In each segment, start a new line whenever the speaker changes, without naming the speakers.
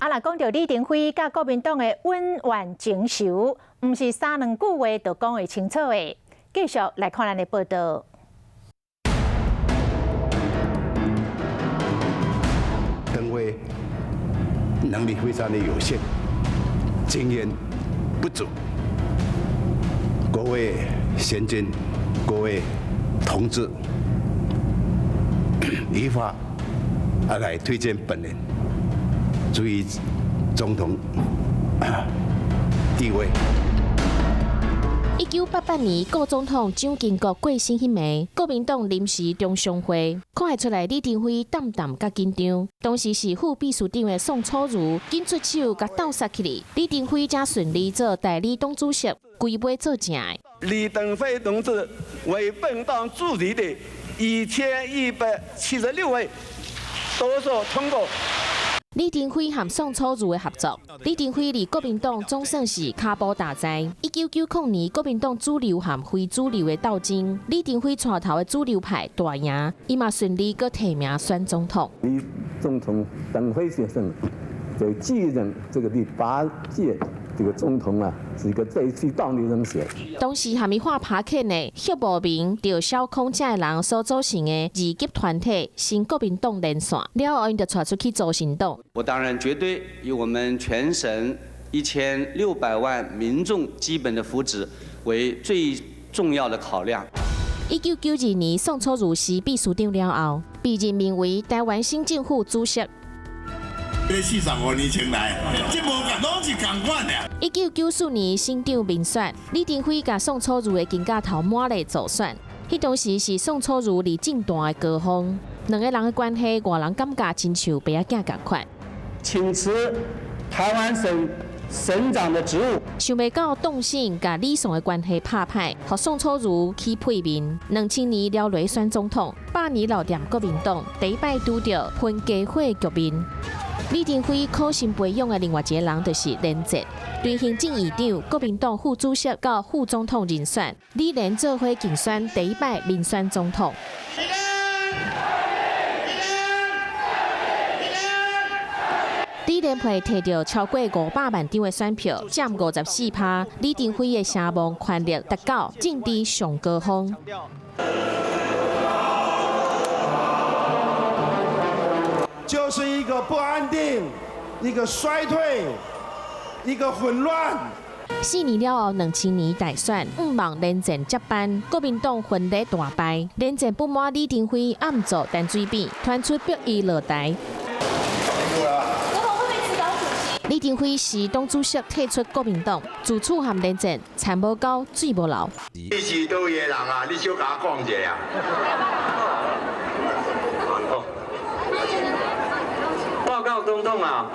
啊，若講著李登輝佮國民黨的恩怨情仇，毋是三兩句話就講會清楚的。繼續來看咱的報道。
登輝能力非常的有限，經驗不足。各位先進，各位同志，依法啊來推薦本人，處於總統地位。
1988年，故總統蔣經國過身彼暝，國民黨臨時中常會，看會出來李登輝淡淡佮緊張。當時是副秘書長的宋楚瑜緊出手共鬥殺起來，李登輝才順利做代理黨主席，規尾做正的。
李登輝同志為本黨主席的1176位多數通過。
李登輝和宋楚瑜的合作，李登輝佇國民黨總算是跤步踏在。1990年，國民黨主流和非主流的鬥爭，李登輝帶頭的主流派大贏，伊嘛順利閣提名選總統。
李總統登輝先生就繼任這個第八屆這個總統啊，是一個最適當的人選。
當時和伊畫拍片的許慕明、趙小空這个人所組成的二級團體新國民黨連線，了後𪜶就帶出去組新黨。
我當然絕對以我們全省1600萬民眾基本的福祉為最重要的考量。
1992年，宋楚瑜辭秘書長了後，被任命為臺灣省政府主席。
這45年前來，這無仝，攏是仝款的。
1994年省長民選，李登輝佮宋楚瑜的肩胛頭抹咧助選，彼當時是宋楚瑜佇政壇的高峰，兩个人的關係，外人感覺親像爸仔囝仝款。
請辭臺灣省省長的職務。
想袂到黨省佮李宋的關係拍歹，予宋楚瑜起屁面。2000年了落選總統，百年老店國民黨第一擺拄著分家伙局面。李登輝苦心培養的另外一個人就是連戰，對行政院長、國民黨副主席到副總統人選，李連做伙競選第一擺民選總統。李連佩提著超過500萬張的選票，佔54%。李登輝的聲望權力達到政治上高峰。
就是一個不安定，一個衰退，一個混亂。
4年了後，2000年大選，向望連戰接班，國民黨分裂大敗。連戰不滿李登輝暗做陳水扁，傳出逼伊落台。李登輝辭黨主席退出國民黨，自此和連戰田無溝水無流。
你是佗位的人啊？你小共我講一下啊。
報告總統啊，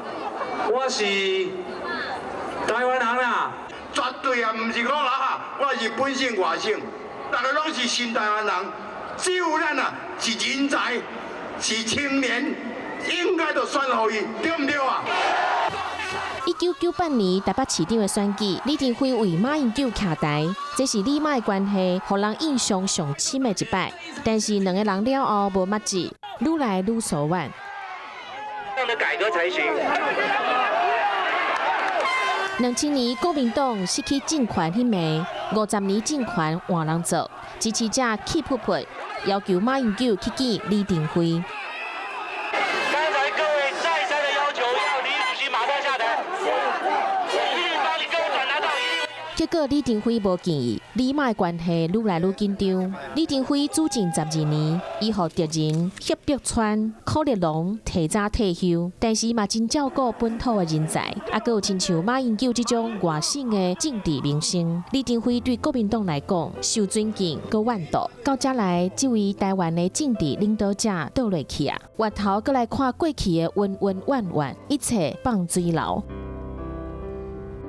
我是臺灣人啦。
絕對啊，毋是講啊，我是本省外省，大家攏是新臺灣人，只有咱啊是人才，是青年，應該就選予伊，對毋對啊？1998
年台北市長的選舉，李登輝為馬英九徛台，這是李馬的關係，予人印象上深的一擺。但是兩個人了後無默契，愈來愈疏遠。
這樣的改革才行。
2000年國民黨失去政權彼暝，50年政權換人做，支持者氣噗噗，要求馬英九去見李登輝。
剛才各位再三的要求，要李主席馬上下台，我一定幫你各位轉達到一定。
結果李登輝無見伊，李馬的關係愈來愈緊張。李登輝主政12年，伊予敵人謝伯川、柯立龍提早退休，但是嘛真照顧本土的人才，啊，閣有親像馬英九這種外省的政治明星。李登輝對國民黨來講受尊敬、閣怨妒。到這來，這位臺灣的政治領導者倒落去啊，回頭閣來看過去的恩恩怨怨，一切放水流。